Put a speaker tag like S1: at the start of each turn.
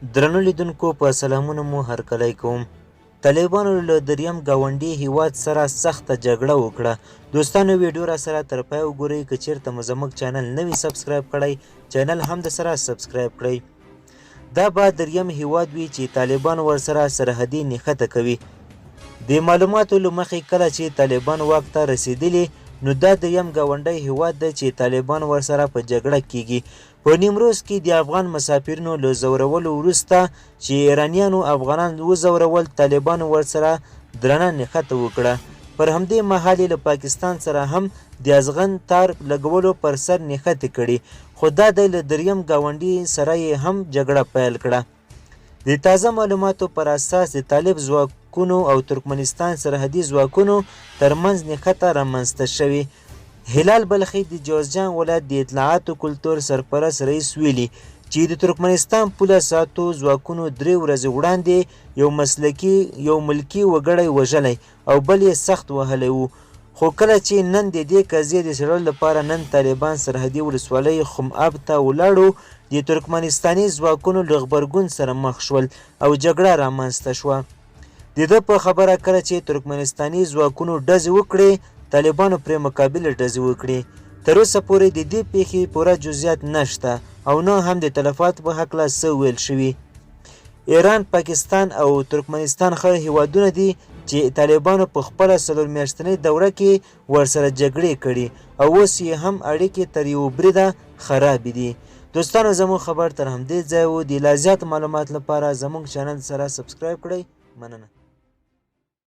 S1: درنو لیدونکو په سلامونو مو هرکلی کوم. طالبانو له دریم ګاونډي هیواد سره سخته جګړه وکړه. دوستانو ویډیو را سره تر پای وګورئ. که چیرته مو زموږ چینل نه وي سبسکرایب کړی، چینل هم د سره سبسکرایب کړئ. دا به دریم هیواد وي چې طالبان ورسره سرحدي نښته کوي. د معلوماتو له مخې کله چې طالبان واک ته رسیدلي نو دا دریم ګاونډی هیواد دی چې طالبان ورسره په جګړه کیږي. په نیمروز کې د افغان مسافرینو له ځورولو وروسته چې ایرانیانو افغانان وځورول، طالبانو ورسره درنه نښته وکړه. پر همدې مهال یې له پاکستان سره هم د ازغن تار لګولو پر سر نښتې کړې، خو دا دی له دریم ګاونډي سره یې هم جګړه پیل کړه. د تازه معلوماتو پر اساس د طالب ځواکونو او ترکمنستان سرحدي ځواکونو تر منځ نښته رامنځته شوې. هلال بلخي د جوزجان ولایت د اطلاعاتو کلتور سرپرست رئیس ویلي چې د ترکمنستان پوله ساتو ځواکونو درې ورځې وړاندې یو مسلکي یو ملکي وګړی وژلی او بل یې سخت وهلی و، خو کله چې نن د دې قضیې د څېړلو لپاره نن طالبان سرحدي ولسوالۍ خم اب ته ولاړو، د ترکمنستاني ځواکونو له غبرګون سره مخ شول او جګړه رامنځته شوه. د ده په خبره کله چې ترکمنستاني ځواکونو ډزې وکړې، طالبانو پرې مقابلې ډزې وکړې. تر اوسه پورې د دې پېښې پوره جزیات نشته او نه هم د تلفاتو په هکله څه ویل شوي. ایران، پاکستان او ترکمنستان ښه هیوادونه دي چې طالبانو په خپله څلور میاشتنۍ دوره کې ورسره جګړې کړي او اوس یې هم اړیکې تر یو بریده خرابې دي. دوستانو زموږ خبر تر همدې ځایه وو، د لا زیاتو معلوماتو لپاره زموږ چینل سره سبسکرایب کړئ. مننه.